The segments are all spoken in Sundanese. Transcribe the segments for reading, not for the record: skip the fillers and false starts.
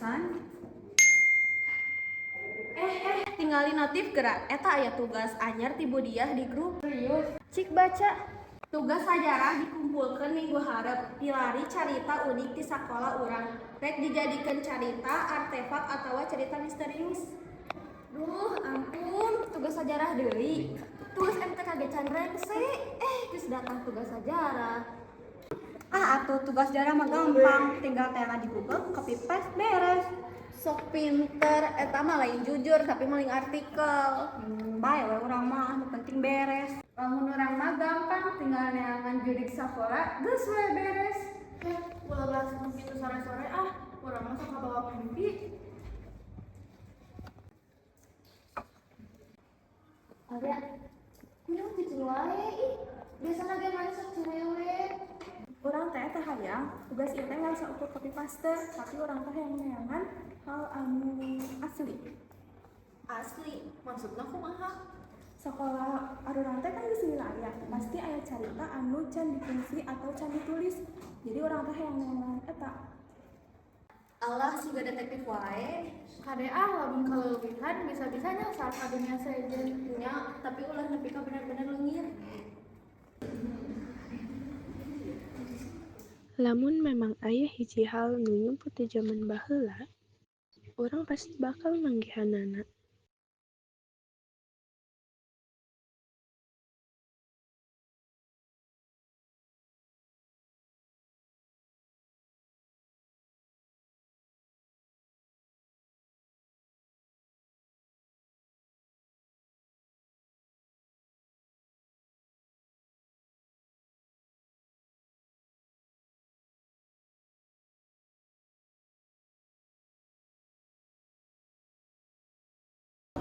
pisan. Tinggali notif geura, eta aya tugas anyar ti Bu Diah di grup. Serius? Cik baca. Tugas sajarah dikumpulkeun minggu hareup. Pilari carita unik ti sakola urang. Rek dijadikeun carita, artefak atawa cerita misterius. Duh, ampun, tugas sejarah deui. Tugas MTK ge can rengse. Geus datang tugas sejarah. Ah, atuh tugas sejarah mah gampang, tinggal teangan di Google, copy paste, beres. Sok pinter, eta mah lain jujur tapi maling artikel. Bae we urang mah, nu penting beres. Lamun urang mah gampang, tinggal neangan jurig sakola, geus we beres. Ulah bahas nu kitu sore-sore ah, urang mah sok kabawa mimpi. Alia, kunaon kitu wae ih. Biasana ge maneh sok cerewet. Urang teh teh hayang tugas ieu teh ngan saukur copy paste, tapi urang teh hayang neangan hal anu asli. Asli, maksudna kumaha? Sekolah arurang teh kan geus wilayah, pasti aya carita anu can dikungsi atau can ditulis. Jadi urang teh hayang neangan eta. Allah siga detektif wae. Kade ah, lamun kaleuwihan bisa-bisa nyasar ka dunia sejen. Nya, tapi ulah nepi ka bener-bener leungit. Lamun memang aya hiji hal nu nyumput ti jaman baheula, urang pasti bakal manggihanana.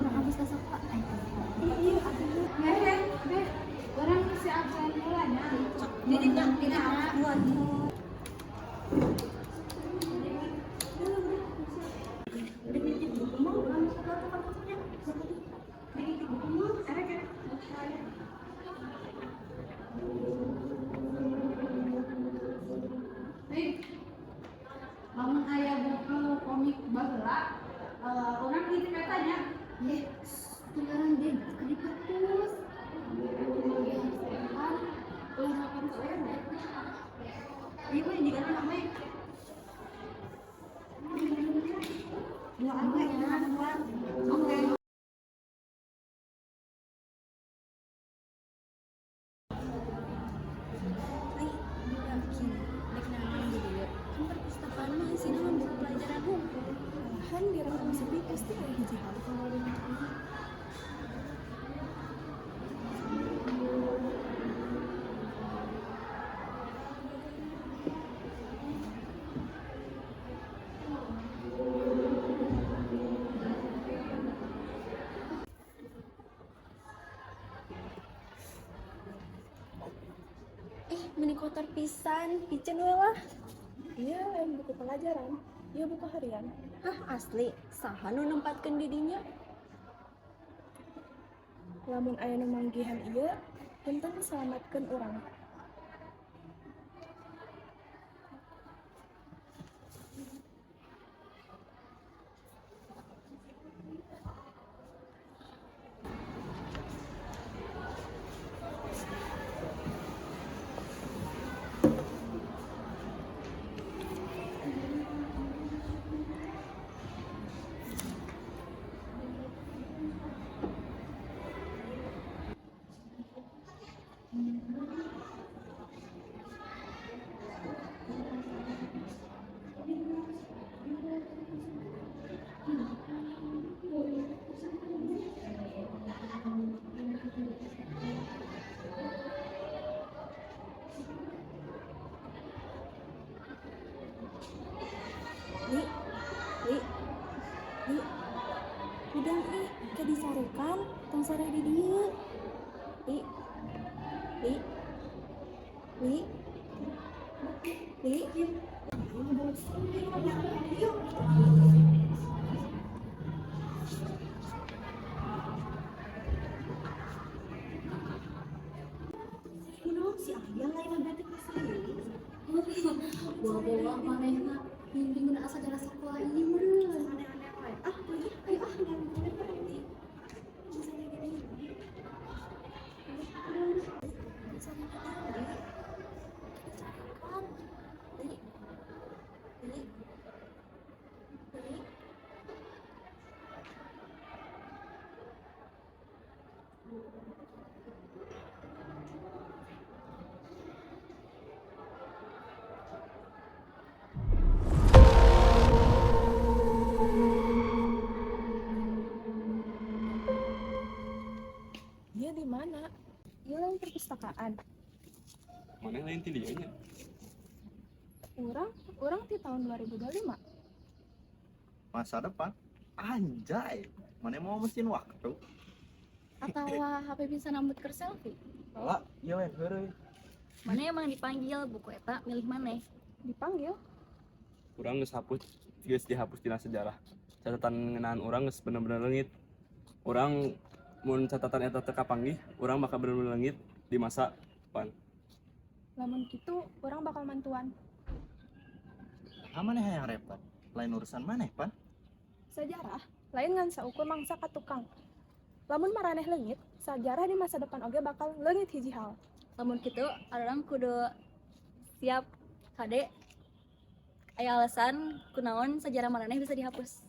Urang habis ka sakola. Deh, urang si absen heula nya. Jadi dina. Nih, lamun aya buku komik baheula, urang nitip eta nya. Eh, tunggaran deh, keur di perpus. Ulah makan sore. Ieu mah jigana rame. Dua we, dua. Oke. Li, yakin dek naon di dieu? Kan perpustakaan mah isina mah buku pelajaran hungkul. Malahan di ruang sepi pasti aya hiji hal. Ih, meni kotor pisan, piceun we lah. Ieu lain buku pelajaran, ieu buku harian. Hah, asli, saha nu nempatkeun di dinya? Lamun aya nu manggihan ieu, punten salamatkeun urang. Li, li, li, hudang ih, ke dicarekan, tong sare di dieu. Li, li, li, li. Kunaon si Alia lain berarti ka saya. Bawa-bawa manehna bimbingan asa jalan sekolah ieu meureun. perpustakaan. Maneh lain ti dieu nya? Urang ti tahun 2025. Masa depan? Anjay, maneh mawa mesin waktu? Atawa HP bisa nambut keur selfie. Lala, ieu lain heureuy. Maneh emang dipanggil, buku eta milih maneh. Dipanggil? Urang geus hapus, geus dihapus tina sejarah. Catatan ngeunaan urang geus bener-bener leungit. Urang mun catatan eta teu kapanggih, urang bakal bener-bener leungit di masa depan. Lamun kitu, urang bakal mantuan. Naha maneh hayang repot? Lain urusan maneh pan? Sejarah lain ngan saukur mangsa ka tukang. Lamun maraneh leungit, sajarah di masa depan oge bakal leungit hiji hal. Lamun kitu, urang kudu siap kade aya alasan kunaon sejarah maraneh bisa dihapus.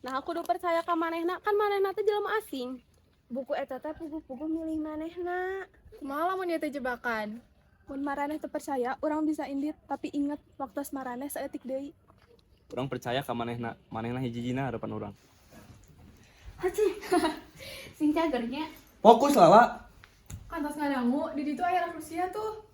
Nah, aku kudu percaya ka manehna, kan manehna teh jelema asing. Buku eta teh puguh-puguh milih manehna. Kumaha lamun ieu teh jebakan? Mun maraneh teu percaya, urang bisa indit, tapi inget waktu maraneh saeutik deui. Urang percaya ka manehna, manehna hiji-hijina harapan urang. Sing cager nya. Fokus, Lala. Kantos ngadangu, di ditu aya Rusia tuh.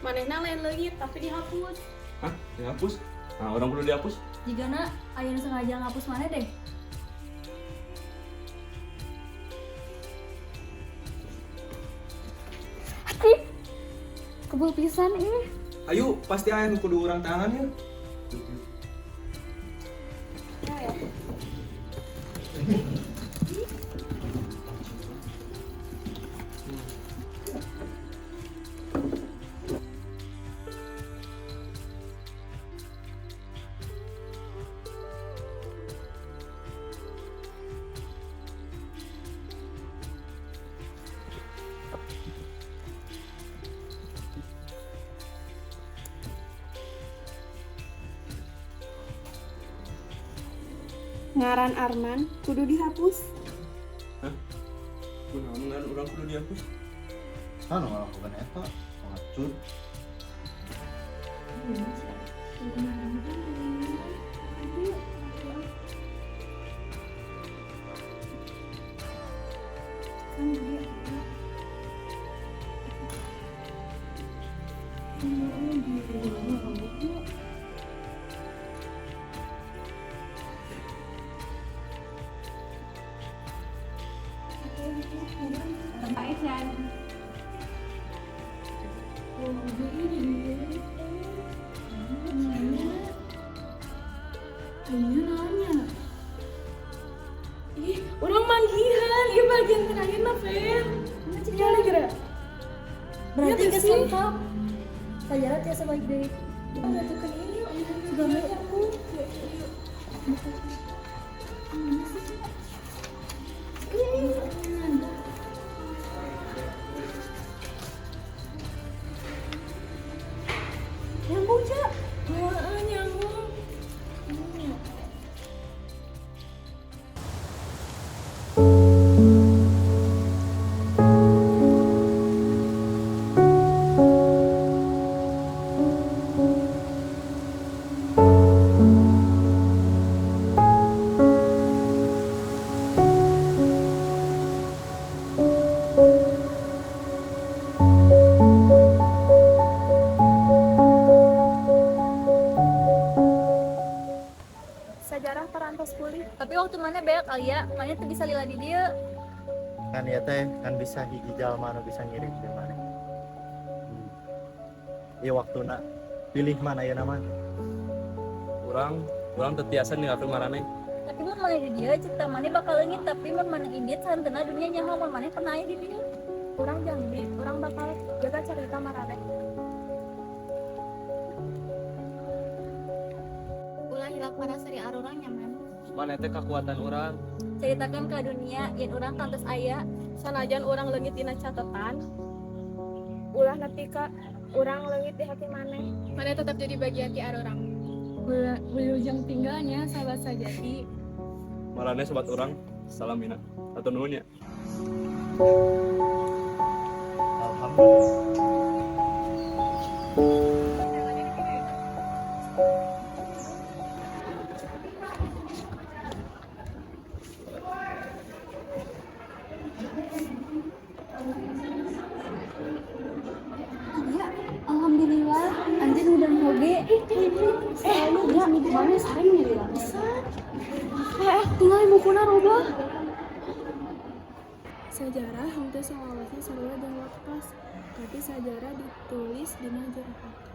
Manehna lain leungit tapi dihapus. Hah? Dihapus? Nah, urang kudu dihapus. Jigana aya nu sengaja ngapus maneh deh. Kebul pisan ih. Ayo, pasti aya nu kudu urang tangan ya. Ngaran Arman kudu dihapus. Hah? Kunaon ngaran urang kudu dihapus? Saha nu ngalakukeun eta? Pengecut. Ih, urang manggihan, ieu bagian terakhirna, Fer. Kali geura. Berarti Iya, geus sih. lengkap. Sajarah tiasa balik deui. Sudah aku. Nyambung, Cak. Heeh, nyambung. Sajarah parantos pulih. Tapi waktu maneh beak Alia, maneh teu bisa lila di dieu. Kan ieu teh kan bisa hiji jalma anu bisa ngirim di maneh. Ieu waktuna pilih mana ieu mah. Urang teu tiasa ninggalkeun maraneh. Tapi mun maneh di dieu, cerita maneh bakal leungit, tapi mun maneh indit sahenteuna dunia nyaho mun maneh pernah aya di dieu. Urang janji, urang bakal jaga cerita maraneh. Ulah hilap para seri arurang nyaman. Maneh teh kakuatan urang. Ceritakan ke dunia yen urang kantos aya. Sanajan urang leungit dina catatan, Ulah nepi ka urang leungit di hati maneh. Maneh tetap jadi bagian ti arurang. Wilujeng tinggalnya sahabat sajati. Maraneh sobat urang, salam mina. Hatur nuhun ya. Alhamdulillah. Ya, alhamdulillah, anjeun udah oge. Eh, ya, mana sareng nih pisan. Eh, tinggal bukuna robah. Sajarah henteu salawasna sarua jeung waktos, tapi sajarah ditulis dina jero otak.